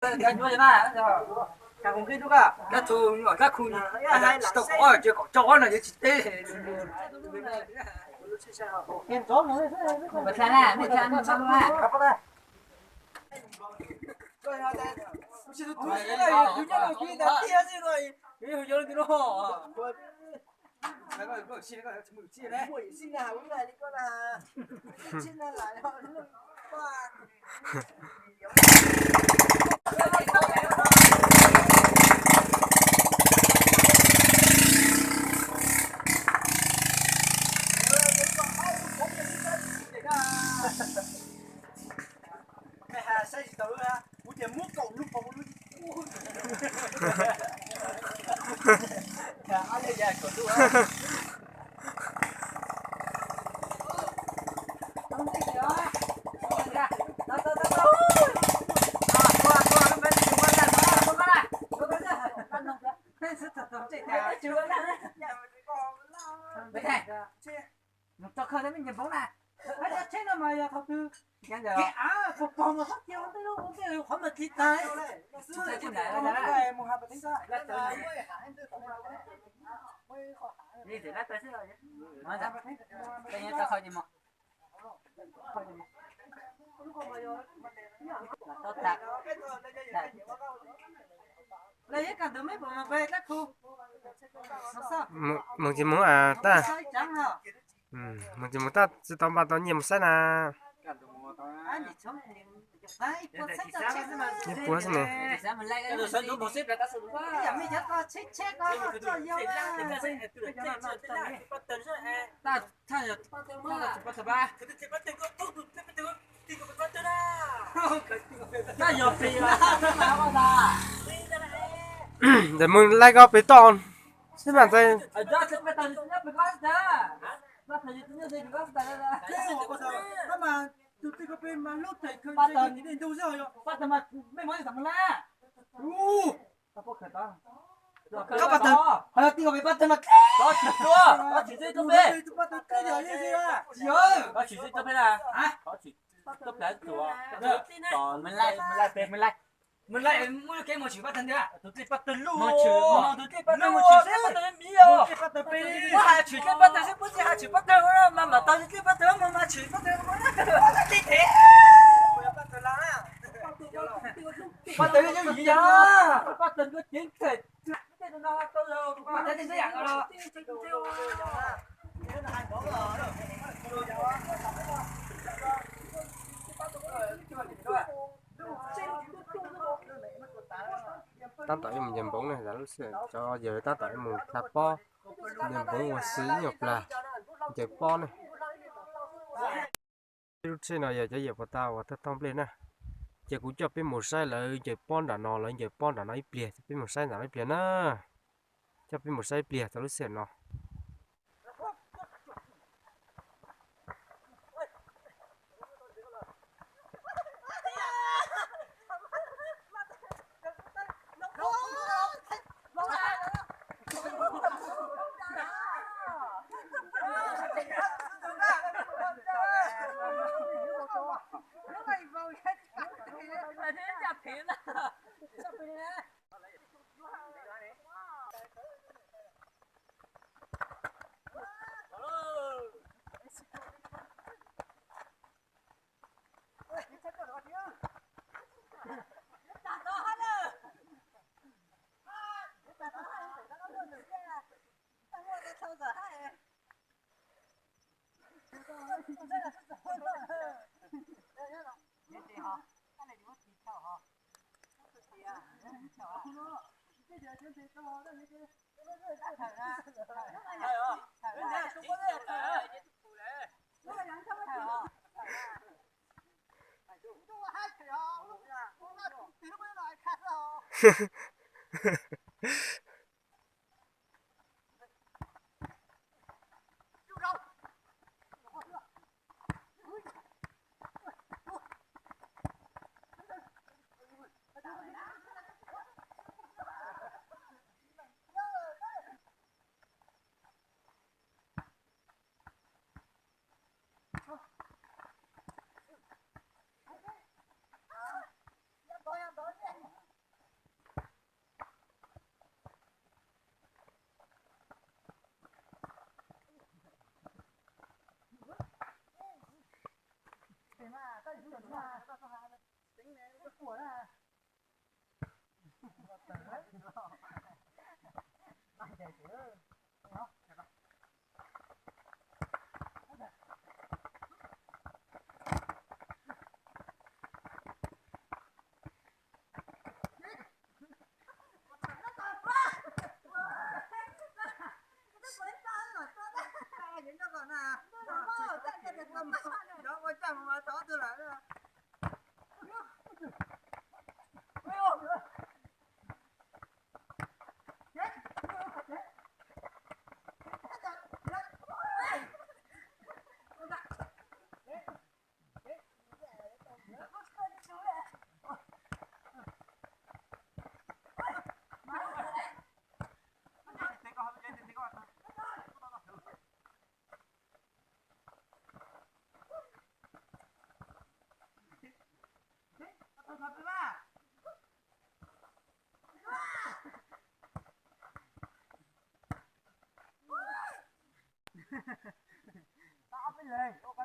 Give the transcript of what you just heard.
Kab thu, kab khu, tsis tau kov ces kom tso no yuav tsis teb. Mus tso khawb tej me nce npoob na. Tsheb no mas yog thaum twg kev av pog pog mas xob cia ua ntej lub ua ntej qhov mas tsis tag. Mus tsis mus tag, mus tsis mus tag tsis tau npaj tau nyiaj mus saib na. Nyiaj puas xwb ne. Ntawm mus laij koj pem toj xwb mas ntxhais. Koj pab tawg, ho yog tij koj pem pab tawg mas, tsis txawj, tsis txawj, tsis txawj peb na. Mus laij, muaj lub kev mus tshwm pab tawg ntawd, tus dlej pab tawg lub, tus dlej pab tawg mus tshwm, pab tawg miv os. Muab has tshwm dlej pab tawg xwb, muab tsis has tshwm pab tawg mas mam tau dlej pab tawg mas mas tshwm pab tawg. Pab tawg yooj yim yog, pab tawg ntuj ceev kawg. Tab tom ib mus ncaws npoob ne, lub sij hawm cov yawg tab tom ib mus tha pob, ncaws npoob ua si ib nyuag plag, ncaws pob ne. Lub tsheb no yog cov yawm puas tas uas thawj thoj nplej na. Ces kuv coj peb mus saib lawv ncaws pob nram no, lawv ncaws pob nram no ib pliag, peb mus saib nram no ib pliag na. Coj peb mus saib ib pliag txog lub sij hawm no. Tau ob peb leeg, ua